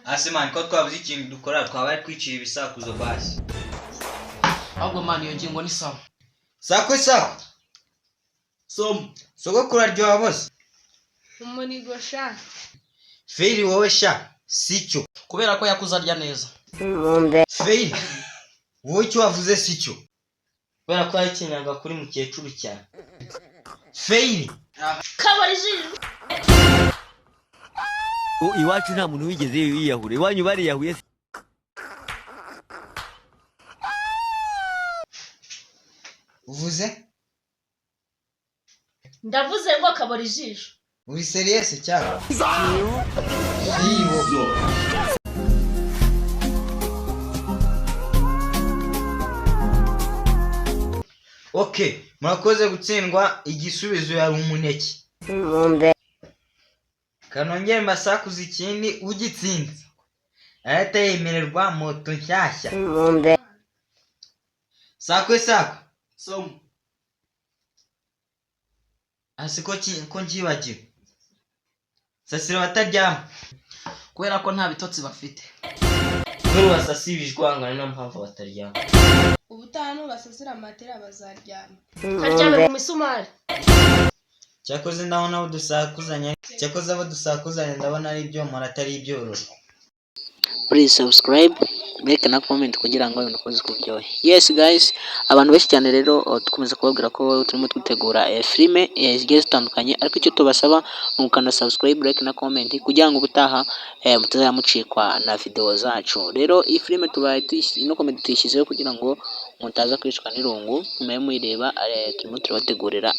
Hasi man, ko twabuze ikintu dukora, twaba ari kwicira ibisakuzo basi. Ahubwo man, iyo ngingo ni sawa. Sakwe sakwe. Somo. Sogokuru aryoha bose. Umunigo sha. Fail wowe sha, sicyo. Kubera ko yakuze arya neza. Fail wowe, icyo wavuze sicyo. Kubera ko yakinyaga kuri mukecuru cyane. Fail. Kabara ijisho. Iwacu nta muntu wigeze yiyahura, iwanyu bariyahuye se? Uvuze? Ndavuze ngo kabara ijisho. Uri sérieux cyangwa? Fail wowe. Okay, murakoze gutsindwa. Igisubizo yari umuneke. Kanongere mbasakuza ikindi, ugitsinze arahita yemererwa moto nshyashya. Sakwe sakwe. Somo. Hasi ko ko nkibagiwe, sasira bataryama. Kubera ko nta bitotsi bafite. Kubera basasiye ibijwangana, niyo mpamvu bataryama. Ubutaha nubasasira matera bazaryama. Karyame mu misumari. Cyakoze ndabona abo dusakuzanya, cyakoze abo dusakuzanya ndabona ari ibyomoro atari ibyororo. Please subscribe, like na comment kugira ngo ibintu bikomeze kuryoha. Yes guys, abantu benshi cyane rero, dukomeza kubabwira ko turimo twitegura filime zigiye zitandukanye, ariko icyo tubasaba ni ugukanda subscribe, like na comment kugira ngo ubutaha mutazajya mucikwa na video zacu. Rero iyi filime tubaye ino comedy tuyishyizeho kugira ngo mutaza kwicwa n'irungu nyuma yo muyireba. Turimo turabategurira.